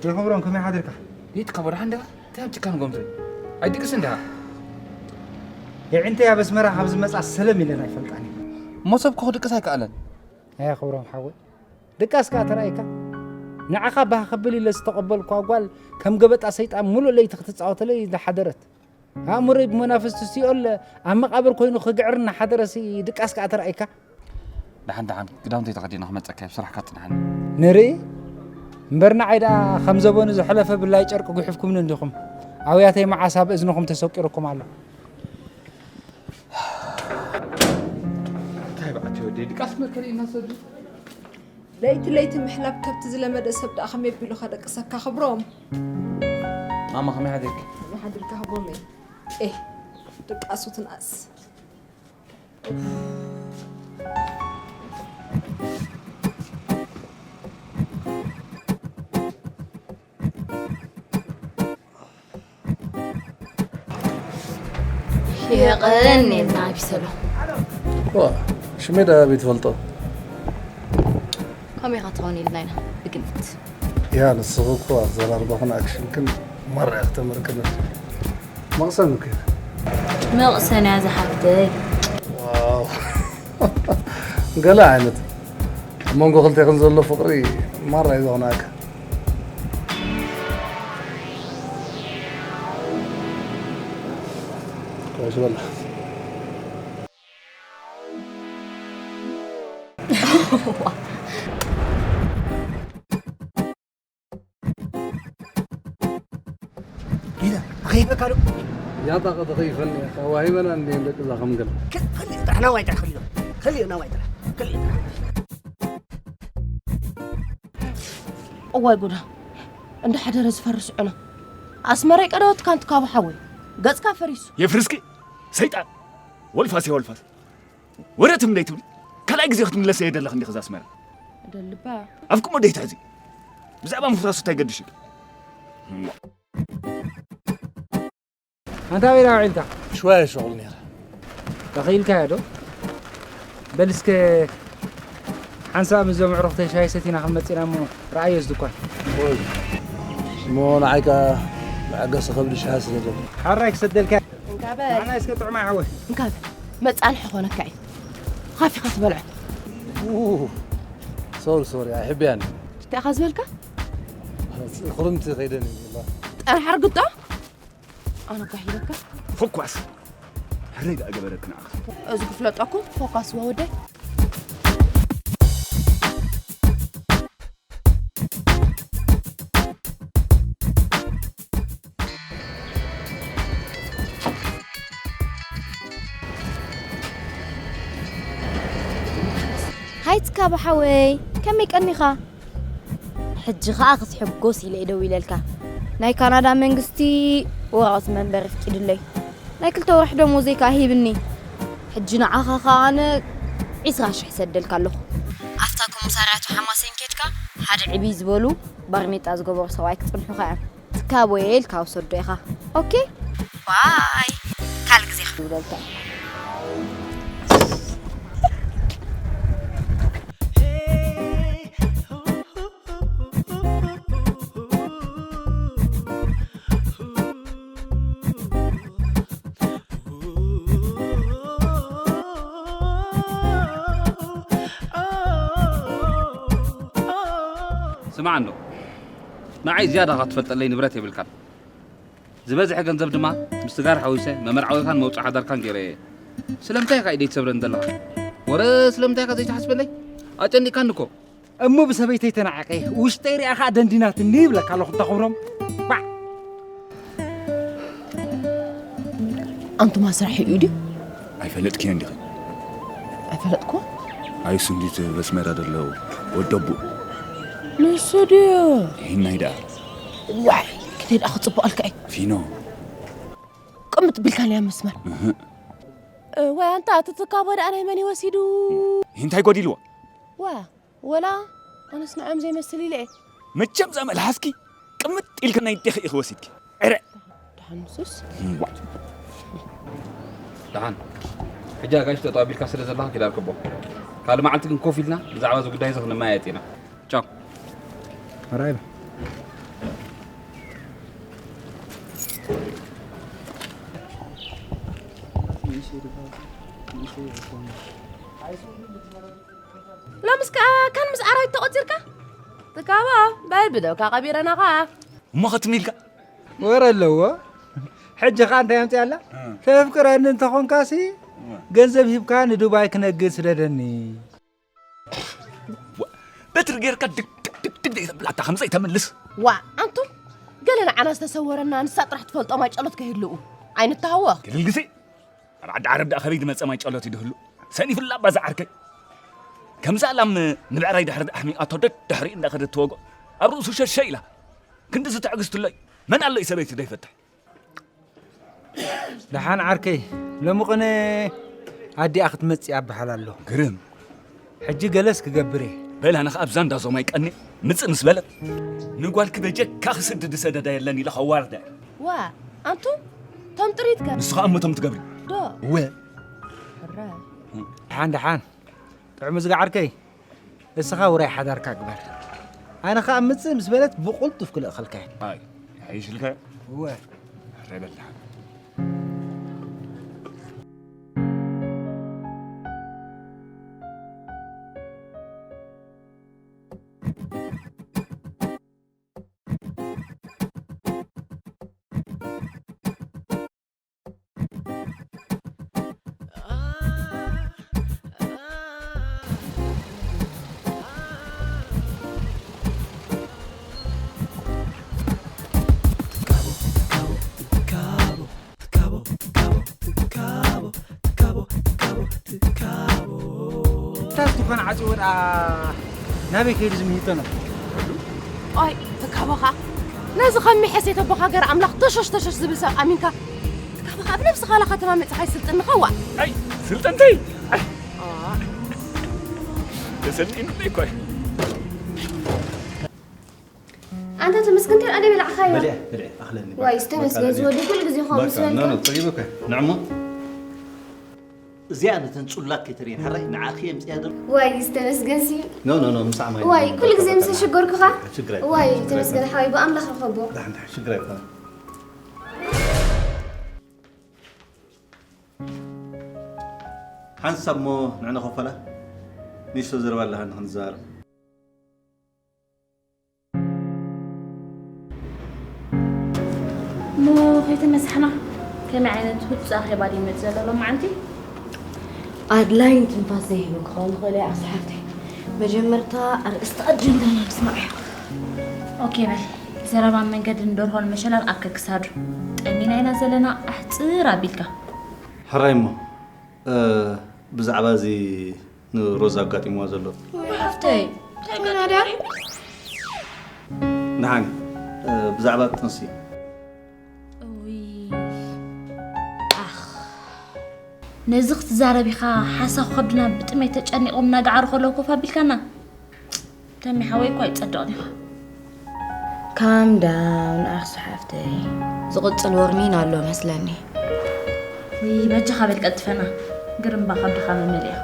የኽብሮም፣ ከመይ ሓዲርካ? ይትካ፣ ደሓን ዲኻ? እንታይ ኣብጅካ ንጎምዘ? ኣይድቅስ እንዲኻ? የዒንተይ ኣብ ኣስመራ ካብ ዝመጻ ሰለም ኢለን ኣይፈልጣን እዩ። መሶብ እኮ ክድቅስ ኣይከኣለን። ኣይ የኽብሮም ሓወይ፣ ድቃስ ከኣ ተራእይካ? ንዓኻ ባህ ከብል ኢለ ዝተቐበልኳ ጓል ከም ገበጣ ሰይጣን ሙሉእ ለይቲ ክትጻወተለይ ዝሓደረት። ኣእምሮይ ብመናፍስቲ ሲኦል ኣብ መቓብር ኮይኑ ክግዕር እናሓደረሲ ድቃስ ከኣ ተራእይካ? ደሓን ደሓን ክዳውንተይ ተኸዲነ ክመጸካ እየ፣ ብስራሕካ ጽንሓኒ። ንርኢ እምበር ንዓይ ደኣ ከም ዘበኑ ዝሐለፈ ብላይ ጨርቂ ጉሒፍኩምኒ እንዲኹም። ኣውያተይ መዓስ ኣብ እዝንኹም ተሰቂሩኩም ኣሎ። እንታይ በዓቲ ወደይ ድቃስ መከሪ እናሰዱ። ለይቲ ለይቲ ምሕላብ ከብቲ ዝለመደ ሰብ ደኣ ከመይ ኣቢሉ ከደቅሰካ ክብሮም? ማማ ከመይ ሓዲርኪ? ከመይ ሓዲርካ ክብሮመይ? ኤህ ድቃሱ ትንኣስ። የቐንየልና ቢሰሎ። ዋ፣ ሽመይ ደኣ ኣበይ ትፈልጦ? ከመይ ኢኻ ትኸውን ኢልና ኢና ብግምት። ያ፣ ንስኺ እኮ ኣዘራርባኽን ኣክሽንክን ማራ ኢኺ ተመርቅኒ። መቕሰን እኮ ኢኺ። መቕሰን እያ ዝሓፍተይ። ዋው። ገለ ዓይነት። ኣብ መንጎ ክልቴኽን ዘሎ ፍቕሪ ማራ እዩ ዘቕንኣካ። ቆይ በላ። ኢለ፣ ኣኸይፈካ ዶ? ያታ ከተኸይፈኒ ኢኻ፣ ዋሂበና እንዴ ደቂ እዛ ከም ገለ። ከ-፣ ከሊእ ጥራሕ፣ ናዋይ ጥራሕ፣ ከሊእ። ከሊእ፣ ናዋይ ጥራሕ። ከሊእ ጥራሕ። እዋይ ጉዳ፣ እንዳ ሓደረ ዝፈርስ ዑና። ኣስመራይ ቀደወትካ እንትካቡ ሓወይ፣ ገጽካ ፈሪሱ። የፍርስኪ ሰይጣን፣ ወልፋስ፣ የወልፋስ። ወረ ትም ደይትብሊ? ካልኣይ ግዜ ክትምለሰ የደለኽ እንዲኽ እዛ ኣስመራ። ደልባ። ኣፍክሞ ደይትሕዚ። ብዛዕባ ምፍራሱ እንታይ ገድሽ እዩ? ኣንታ ኣበይ ደኣ ውዒልካ? ሽዋ እየ ሸቑል ነይረ። ተኽኢልካዮ ዶ? በል እስከ ሓንሳብ ምስዞም ኣዕሩኽተይ ሻሂ ሰቲና ክንመጽእ ኢና እሞ ረኣዮ እዚ ድኳን። ወይ፣ እሞ ንዓይ ከኣ መዐገሲ ከብዲ ሻሂ ስለ ዘሎ። ሓራይ ክሰደልካ። እንካ በል። ንዓና እስከ ጥዑም ኣይሓወይ። እንካ በል። መጻንሒ ኾነካ እዩ። ኻፊኻ ትበልዖ። ኡ፣ ሶሪ፣ ሶሪ፣ ኣይሕብያን። እንታይ ኢኻ ዝበልካ? ክርምቲ ከይደን እዩ። ጠራሕ ኣርግጦ? ኣነ ጓሕ ኢለካ። ፎኳስ። ሕረይ ደኣ ገበረክ ንዓኻ። እዚ ክፍለጠኩም ፎኳስ ወወደይ። ሃይ ትካቦ ሓወይ፣ ከመይ ቀኒኻ? ሕጂ ኸኣ ክትሕጎስ ኢለ እየ ደዊለልካ። ናይ ካናዳ መንግስቲ ወረቐት መንበሪ ኣፍቂዱለይ። ናይ ክልተ ወርሒ ደሞዘይ ከኣ ሂብኒ። ሕጂ ንዓኻ ኸኣ ኣነ ዒስራ ሽሕ እሰደልካ ኣለኹ። ኣብታ ኮሚሳርያቱ ሓማሴን ኬድካ ሓደ ዕብይ ዝበሉ ባርኔጣ ዝገበሩ ሰብኣይ ክጽንሑኻ እዮም። ትካቦ ኢልካ ውሰዶ ኢኻ። ኦኬ? ባይ። ካልእ ግዜ ክድውለልካ እየ። ስማዕ እንዶ፣ ንዓይ ዝያዳ ኻብ ትፈልጠለይ ንብረት የብልካን። ዝበዝሐ ገንዘብ ድማ ምስ ስጋር ሓዊሰ መመርዓዊኻን መውጽኢ ሓዳርካን ገይረዮ እየ። ስለምንታይ ኢኻ ኢደይ ትሰብረኒ ዘለኻ? ወረ ስለምንታይ ኢኻ ዘይትሓስበለይ? ኣጨኒቕካኒ እኮ። እሞ ብሰበይተይ ተናዒቐ፣ ውሽጠይ ሪኣ ኸኣ ደንዲናትኒ ይብለካ ኣለኹ፣ እንተ ክብሮም። ባዕ! ኣንቱማ ስራሕ እዩ ድዩ? ኣይፈለጥክዮን ዲኺ? ኣይፈለጥኩ። ኣይ ስንዲት በስመራ ደሎ ወደቡ። ንሱ ድዩ? ይህናይ ደኣ። ዋይ፣ ክንደይ ደኣ ክጽብቐልካ እዩ። ፊኖ። ቅምጥ ቢልካ ለያ መስመር። እህ። እ፣ ወይ ኣንታ፣ እቲ ትካቦ ደኣ ናይ መን እዩ ወሲዱ? ይህ እንታይ ጎዲልዎ? ዋ፣ ወላ ኣነስ ንዖም ዘይመስል ኢለ እየ። መቸም እዛ መልሓስኪ ቅምጥ ኢልክናይ እንዲኺ ኢኺ ወሲድኪ። ዕረ! ደሓን ንሱስ? እምቧ። ደሓን። ሕጂ ኣጋይሽ ጠጠው ኣቢልካ ስለ ዘለኻ ኪድ ኣርክቦ። ካልእ መዓልቲ ግን ኮፍ ኢልና ብዛዕባ እዚ ጉዳይ እዚ ክንመያየጥ ኢና። ቻው። ኣርኣይ። ሎምስ ከኣ ካን ምስ ኣራዊት ተቖጺርካ? ትካቦ፣ በል ብደውካ ቀቢረና ኸኣ። እሞ ኸትም ኢልካ? ወረ ኣለዎ። ሕጂ ኸኣ እንታይ ኣምጽኣላ? እ። ተፍቅረኒ እንተኾንካሲ፣ እ። ገንዘብ ሂብካ ንዱባይ ክነግድ ስደደኒ። ዋ፣ በትሪ ጌርካ ድግ ድግ ድግ ድግ ዘይተብላታ ከም ዘይተምልስ። ዋ፣ ኣንቱም፣ ገለ ንዓና ዝተሰወረና ንሳ ጥራሕ ትፈልጦ ማይ ጨሎት ከይህልው። ኣይንተሃወኽ። ክልል ግዜ ኣብ ዓዲ ዓረብ ደኣ ከመይ ዝመጸ ማይ ጨሎት እዩ ድህሉ? ሰኒፍላ ኣባ ዝዓርከይ። ከምዛ ላም ንብዕራይ ድሕሪ ኣሕሚቓቶ ደድሕሪ እንዳኸደት ትወግኦ። ኣብ ርእሱ ሸሸ ኢላ። ክንዲ ዝተዕግስትለይ መን ኣሎ እዩ ሰበይቲ ዘይፈትሕ? ደሓን ዓርከይ፣ ሎሚ ቅነ ኣዲኣ ክትመጽእ ኣበሃል ኣሎ። ግርም። ሕጂ ገለስ ክገብር እየ። በል ኣነ ኸኣ ኣብዛ እንዳ ዞማይ ቀኒ ምጽእ ምስ በለት፣ ንጓልኪ በጀካ ክስድድ ዝሰደዳ የለን ኢለ ከዋርዳ። ዋ፣ ኣንቱ፣ ቶም ጥሪትከ? ንሱ ኸኣ እሞ ቶም ትገብሪ። ዶ? እወ። ሕራይ። ደሓን፣ ደሓን። ጥዑም ዝጋ ዓርከይ። እስኻ ውራይ ሓዳርካ ግበር። ኣነ ኸኣ ምጽእ ምስ በለት ብቕልጡፍ ክልእኸልካ እየ። ኣይ፣ ይሓይሽልካ። እወ። ሕራይ በል ደሓን። ትካቦ፣ ትካቦ፣ ትካቦ፣ ትካቦ፣ ትካቦ፣ ትካቦ፣ ትካቦ። እንታይ ትኾን ዓጽዎ ደኣ ናበይ ከይዱ ዝምህይቶ ነው? ኦይ፣ ትካቦኻ። ነዚ ከም ሚሐስ የተቦኻ ገር ኣምላኽ ተሸሽ ተሸሽ ዝብል ሰብ ኣሚንካ። ትካቦኻ ኣብ ነብስኻ ላኻ ተማሚዕካ ይስልጥንኻ ዋ። ኣይ፣ ስልጥንተይ። ኣይ። ኦ። ተሰልጢኑለይ እኮ እዩ። ኣንታ ተመስገን፣ እንታይ ኣደ በላዕኻዮ? በሊዐ፣ በሊዐ፣ ኣኽለኒ። ዋይ፣ ዝተመስገን በቃ፣ ዝወዲ ኩሉ ግዜ ከምኡ በቃ፣ ምስ በልካ። ኖ፣ ኖ፣ ጸጊቡ እኮ። ንዕሞ። እዚኣ ነተን ጽላት ከይተርእየን፣ ሕራይ ንዓኺ የምጽያ ዘሎ። ዋይ፣ ዝተመስገን ሲ። ኖ፣ ኖ፣ ኖ፣ ምሳዕ ማይ ዋይ፣ ኖ፣ ኩሉ ግዜ በቃ፣ ምስ በቃ። ተሸገርኩኻ። ችግር ኣይኮነን፣ ዋይ፣ ችግር ተመስገን ኣይኮነን። ሓወይ፣ ብኣምላኽ ርኸቦ። ዳሕን፣ ዳሕን፣ ችግር ኣይኮነን። ሓንሳብ እሞ ንዕነ ኸፈላ። ንእሽቶ ዘረባ ኣለሃ ንኽንዛረብ። እሞ ከይተመሳሕና፣ ከመይ ዓይነት ውጹእ ኣኼባ ድዩ ይመጽእ ዘሎ ሎማዓንቲ? ኣድላይን ትንፋስ ዘይህብን ክኸውን ይኽእል እዩ፣ ኣስሓፍተይ። መጀመርታ ኣርእስቲ ኣጀንዳና ንስማዕ። ኦኬ በል፣ ዘረባን መንገድን ደርሆን መሸላን ኣብ ከክሳዱ። ጠሚና ኢና ዘለና፣ ኣሕጽር ኣቢልካ። ሕራይ እሞ፣ እ፣ ብዛዕባ እዚ ንሮዛ ኣጋጢምዋ ዘሎ። ወይ ሓፍተይ፣ እንታይ ኣጋጢምዋ እዩ? ንሓኒ፣ እ፣ ብዛዕባ ጥንሲ። እውይ፣ ኣኽ። ነዚ ክትዛረብ ኢኻ፣ ሓሳኹ ከብድና ብጥሜት ተጨኒቖም እናገዓሩ ከለዉ ኮፍ ኣቢልካና። ተሚ ሓወይ እኮ ኣይጸድቕን ኢኻ። Calm down ኣኽሱ ሓፍተይ። ዝቕጽል ወርኒን ኣሎ መስለኒ። ውይ፣ በጃኻ በል ቀልጥፈና። ግርምባ ከብድኻ መመሊእኻ።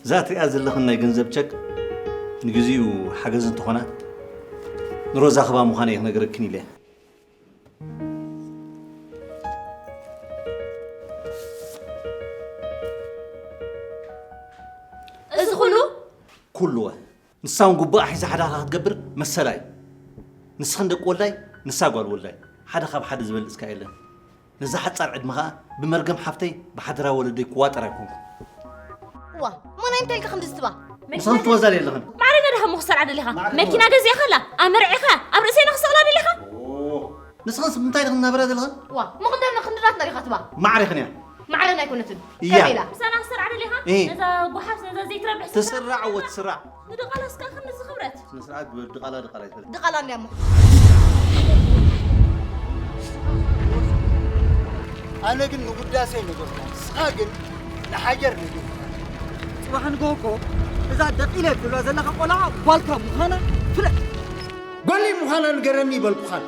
እዛ ትሪኣ ዘለኽን ናይ ገንዘብ ቸክ ንግዚኡ ሓገዝ እንተኾና ንሮዛ ክባ ምዃነ እየ ክነግረክን ኢለ። እዚ ኩሉ? ኩሉወ። ንሳ እውን ግቡኣ ሒዛ ሓዳርካ ክትገብር መሰላ እዩ። ንስኽን ደቂ ወልዳይ፣ ንሳ ጓል ወልዳይ፣ ሓደ ካብ ሓደ ዝበልጽካ የለን። ነዛ ሓጻር ዕድመ ኸኣ ብመርገም ሓፍተይ ብሓደራ ወለደይ ክዋጠር ኣይኮንኩን። እዋ፣ እሞ ናይ እንታይ ኢልካ ከምዚ ዝትባ? ንስኽን ትወዛል የለኽን። ማዕረ ነድኻ ምኽሰር ዓደሊኻ? ማዕረ መኪና ገዚእኻላ? ኣመርዒኻ? ኣብ ርእሰይ ንኽሰቕላ ደሊኻ? ኦ፣ ንስኽንስ ብምንታይ ኢልኽን እናበራ ዘለኽን? እዋ፣ እሞ ክንደና ክንድናትና ዲኻ ትባ? ማዕረ ኢኽን እያ። ማዕረ ኣይኮነትን። እያ። ከመይ ኢላ? ምሳና ክሰር ዓደሊኻ? እህ። ነዛ ጓሓፍ፣ ነዛ ዘይትረብሕ ስድራ ትስራዕ እወ ትስራዕ። ንድቓላ እስከ ክንዲ ዝኽብረት። ስነ ስርዓት ግበር፣ ድቓላ ድቓላ ይትበል። ድቓላ እንድያ እሞ። ኣነ ግን ንጉዳሰይ ነገርኩ፣ ንስኻ ግን ንሓጀር ነገር። ጽባሕ ንግሆ እኮ እዛ ደቂለ ትብላ ዘለኻ ቆልዓ ጓልካ ምዃና ፍለጥ። ጓለይ ምዃና ንገረኒ ይበልኩኻን።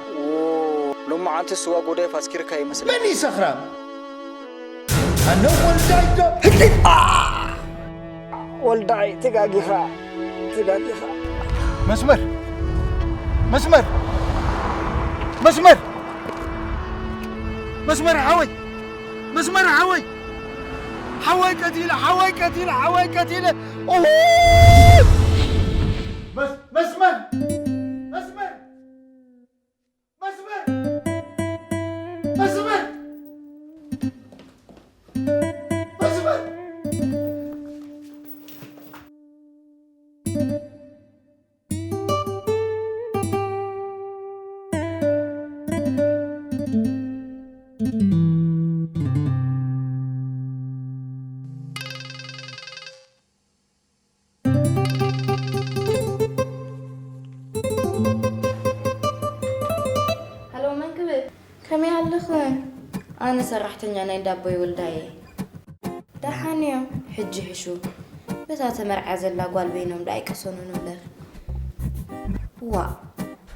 ሎማዓንቲ ስዋ ጉዳይ ፋስኪርካ ይመስል። መን እዩ ሰኽራም? ኣነ ወልዳይ ዶ? ህቂት! ኣ! ወልዳይ፣ ተጋጊኻ፣ ተጋጊኻ። መስመር! መስመር! መስመር! መስመር ሓወይ፣ መስመር ሓወይ፣ ሓወይ ቀቲለ፣ ሓወይ ቀቲለ፣ ሓወይ ቀቲለ። ኦሆ! መስ-፣ መስመር! መስመር! መስመር! መስመር! መስመር! ሃሎ፣ መን ክብል? ከመይ ኣለኽን? ኣነ ሰራሕተኛ ናይ ዳቦይ ወልዳየ። ደሓን እዮም፣ ሕጂ ሕሹ። በታ ተመርዓ ዘላ ጓል በይኖም ደኣ ኣይቀሰኑን እምበር። ዋእ፣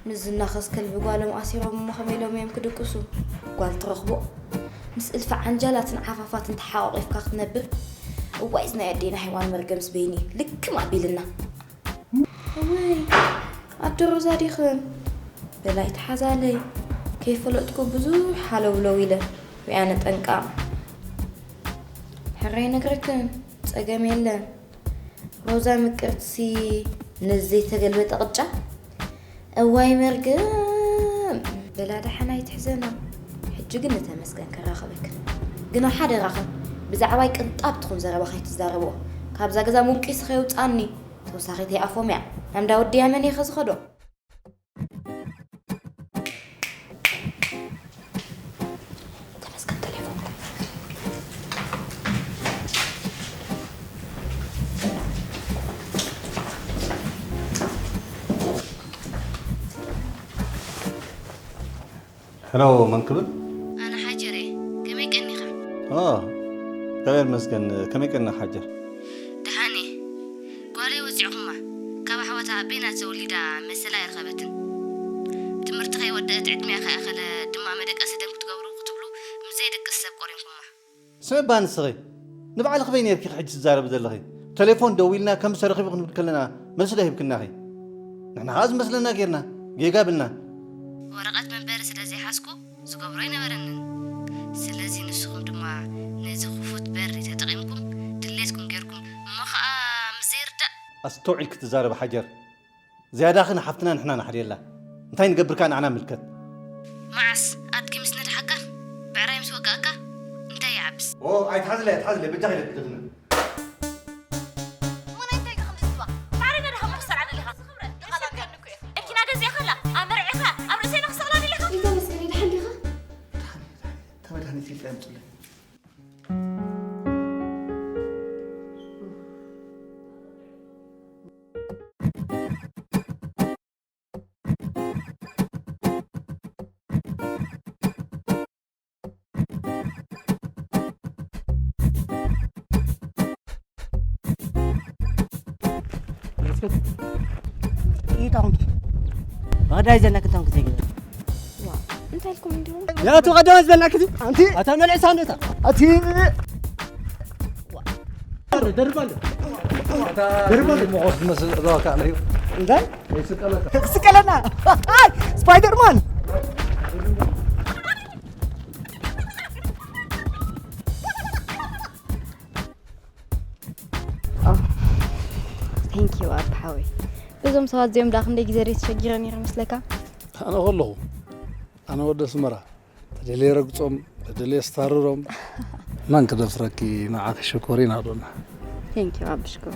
ንዝናኸስ ከልቢ ጓሎም ኣሲሮም እሞ ከመይ ኢሎም እዮም ክድቅሱ? ጓል ትረኽቦ? ምስ እልፊ ዓንጃላትን ዓፋፋትን ተሓቋቒፍካ ክትነብር? እዋይ፣ እዚ ናይ ኣዴና ሄዋን መርገምስ በይኒ ልክም ኣቢልና። እዋይ፣ ኣዶ ሮዛ ዲኽን? በላይ ተሓዛለይ። ከይፈለጥኩ ብዙሕ ሃለውለው ኢለ፣ ወያነ ጠንቃቕ። ሕራይ ነግረክን፣ ጸገም የለን። ሮዛ ምቅርትሲ፣ ነዚ ዘይተገልበጠ ቅጫ። እዋይ መርገም! በላ ደሓን ኣይትሕዘና። ሕጂ ግን ንተመስገን ከራኸበክን። ግና ሓደራኽን፣ ብዛዕባይ ቅንጣብ ትኹን ዘረባ ከይትዛረብኦ። ካብዛ ገዛ ሙቂስ ከየውጻኒ። ተወሳኺተይ ኣፎምያ፣ ናምዳ ወዲ ያመን እየ ከዝኸዶ። ተመስገን ቴሌፎን። ሄሎ፣ መን ክብል? ኣነ ሓጀር እየ። ከመይ ቀኒኻ? ኦ፣ እግዚኣብሔር ይመስገን። ከመይ ቀኒኻ ሓጀር? ደሓን እየ። ጓለይ ወጺዕኹማ። ካብ ኣሕዋታ ኣበይ ናት ዘወሊዳ መሰል ኣይረኸበትን። ትምህርቲ ከይወደአት ዕድሚኣ ከይኣኸለ ድማ መደቀሲ ደም ክትገብሩ ክትብሉ ምስ ዘይድቅስ ሰብ ቆሪንኩማ። ስምዒ እባ ንስኺ፣ ንባዕልኺ በይ ነይርኪ ሕጂ ትዛረቢ ዘለኺ። ቴሌፎን ደዊልና ከምዚ ተረኺቡ ክንብል ከለና መልሲ ዶ ሂብክናኺ? ንሕና ኸኣ ዝመስለና ጌርና፣ ጌጋ ብልና። ወረቐት መንበሪ ስለ ዘይሓዝኩ ዝገብሮ ኣይነበረንን። ስለዚ ንስኹም ድማ ነዚ ክፉት በሪ ተጠቒምኩም ድሌትኩም ጌርኩም እሞ ኸኣ ምስ ዘይርዳእ ኣስተውዒልኪ ትዛረቢ ሓጀር። ዝያዳኺ ንሓፍትና ንሕና ንሓልየላ። እንታይ ንገብር ከኣ ንዓና ምልከት። መዓስ ኣድጊ ምስ ነድሓካ፣ ብዕራይ ምስ ወጋእካ፣ እንታይ ይዓብስ? ኦ፣ ኣይትሓዝለይ፣ ኣይትሓዝለይ፣ በጃኺ ኢለኪ ድኽነ። እሞ ናይ እንታይ ኢኻ ከምዚ ትብላ? ብዕራይ ነድሓ እሞ ክሰርዓ ደሊኻ? ክኽብረ፣ ክኽብረ። መኪና ገዚእኻላ፣ ኣመርዒኻ፣ ኣብ ርእሰይ ንኽሰቕላ ደሊኻ? ኣይተመስገን፣ ደሓን ዲኻ? ደሓን እየ፣ ደሓን እየ። እታ መድሃኒት ኢልካ የምፅለይ። ይታወቂ። ባዳይ ዘናክ ታንክ ዘይገ። ዋ፣ እንታይ ኢልኩም እንዲሁ? ያቱ ቀዳማይ ዘናክ እዚ። ኣንቲ ኣታ መልዕሳ እንደታ። ኣቲ ደርባለ። ደርባለ። ሞቆስ መስል ዛካ ነው። እንታይ? ይስቀለካ። ስቀለና። ኣይ፣ ስፓይደርማን። ቴንክ ዩ ኣቢ ሓወይ። እዞም ሰባት እዚኦም ዳ ክንደይ ግዜ ደይ ተሸጊረ ነይረ መስለካ? ኣነ ከለኹ፣ ኣነ ወዲ ኣስመራ፣ ተደልየ ረግጾም፣ ተደልየ ኣስታርሮም። መን ክደፍረኪ ንዓኺ ሽኮሪና ዶና። ቴንክ ዩ ኣቢ ሽኮር።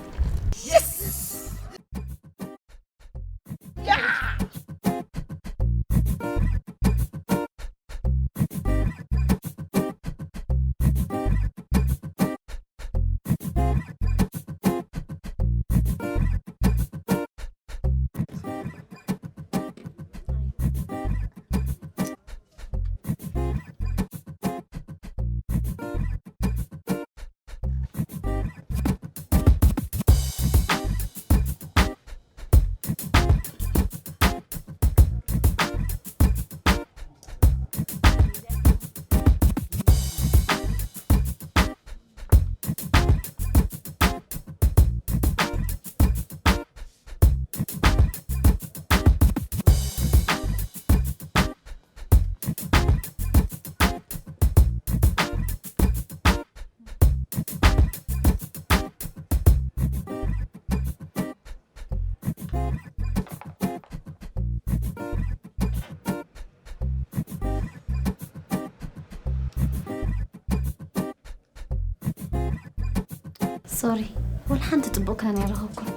ሶሪ፣ ወላ ሓንቲ ጽቡቕ ክዳን ኣይረኸብኩን።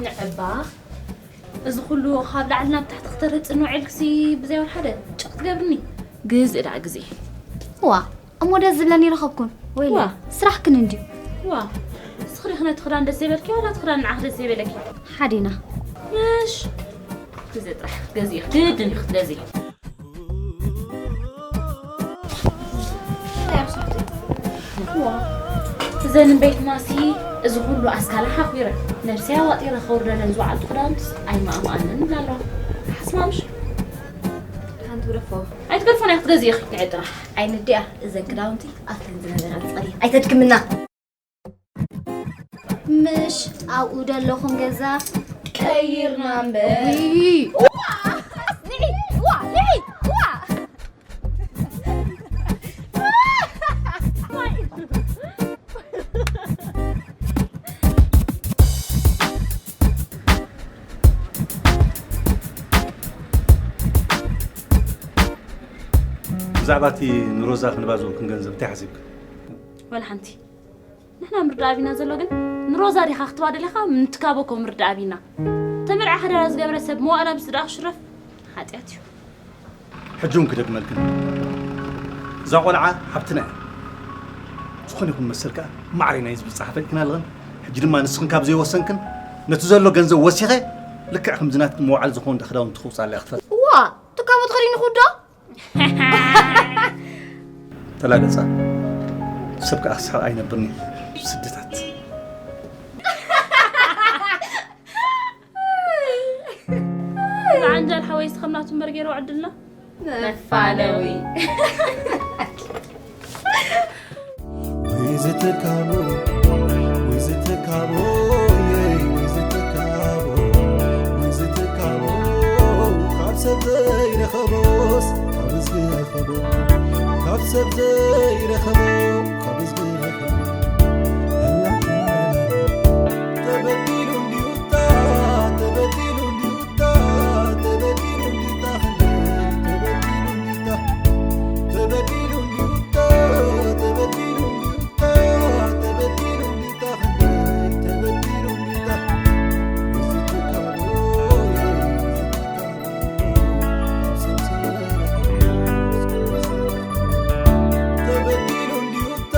ንዕባ፣ እዚ ኩሉ ካብ ላዕሊ ናብ ታሕቲ ክተርህጽ ንውዒልክሲ ብዘይ ወላ ሓደ ጭቕ ትገብርኒ። ግዜ ደኣ ግዜ። ዋ፣ እሞ ደስ ዝብለኒ ረኸብኩን። ወይለ፣ ዋ። ስራሕክን እንድዩ። ዋ፣ ንስኺ ዲኺ ነቲ ክዳን ደስ ዘይበልኪ፣ ዋላ እቲ ክዳን ንዓኺ ደስ ዘይበለኪ? ሓዲና። ምሽ፣ ግዜ ጥራሕ ክትገዝኢ፣ ግድን እዩ ክትገዝኢ። እዘን ቤት ማሲ፣ እዚ ኩሉ ኣስካላ ሓኺረ፣ ነብሰይ ኣዋጢረ ከውርደለን ዝወዓልኩ ክዳውንትስ ኣይማእማኣንን ኣለዋ። ሓስማምሽ? ሓንቲ ብደፎ። ኣይትገድፎን እያ ክትገዝኢ ኢኺ፣ ንዒ ጥራሕ። ኣይንዲኣ፣ እዘን ክዳውንቲ ኣብተን ዝነበራ ንጸሊ። ኣይተድክምና። ምሽ ኣብኡ ደለኹም ገዛ ቀይርና እምበር። ውይ! ዋ! ንዒ! ዋ! ንዒ! ዋ! ብዛዕባ እቲ ንሮዛ ክንባ ዝወልክን ገንዘብ እንታይ ሓሲብክ? ወላ ሓንቲ። ንሕና ምርዳእ ኣቢና ዘሎ ግን ንሮዛ ዲኻ ክትባ ደሊኻ ምንትካቦ እኮ ምርዳእ ኣቢና። ተመርዓ ሓዳራ ዝገበረ ሰብ መዋእላ ምስ ደኣ ክሽረፍ ሓጢኣት እዩ። ሕጂ እውን ክደግመልክን እዛ ቆልዓ ሓብትና እያ። ዝኾነ ይኹን መሰል ከኣ ማዕረይ ናይ ዝብል ጸሓፈ ኢልክና ኣለኽን። ሕጂ ድማ ንስኽን ካብ ዘይወሰንክን ነቲ ዘሎ ገንዘብ ወሲኸ ልክዕ ከምዚ ናትክን መዋዕል ዝኾን ዳ ክዳውንቲ ክውጻእ እያ ክትፈል። እዋ ትካቦ ተኸዲኑ ክውዶ ተላገጻ ሰብ ከኣ ክስሕቕ ኣይነብርኒ ስድታት ብዓንጃል ሓወይስ ከምናቱ እምበር ገይሩ ዕድልና መፋነዊ ወይ ዝትካቦ ወይ ዝትካቦ ወይ ዝትካቦ ወይ ዝትካቦ ካብ ሰብ ዘይረኸቦስ ካብ ዝረኸቦ ካብ ሰብ ዘይረኸቦ ካብ ዝረኸቦ ተበዲሉ እንዲዩታ ተበዲሉ እንዲዩታ ተበዲሉ እንዲዩታ ተበዲሉ እንዲዩታ ተበዲሉ እንዲዩታ ተበዲሉ እንዲዩታ ተበዲሉ እንዲዩታ ተበዲሉ እንዲዩታ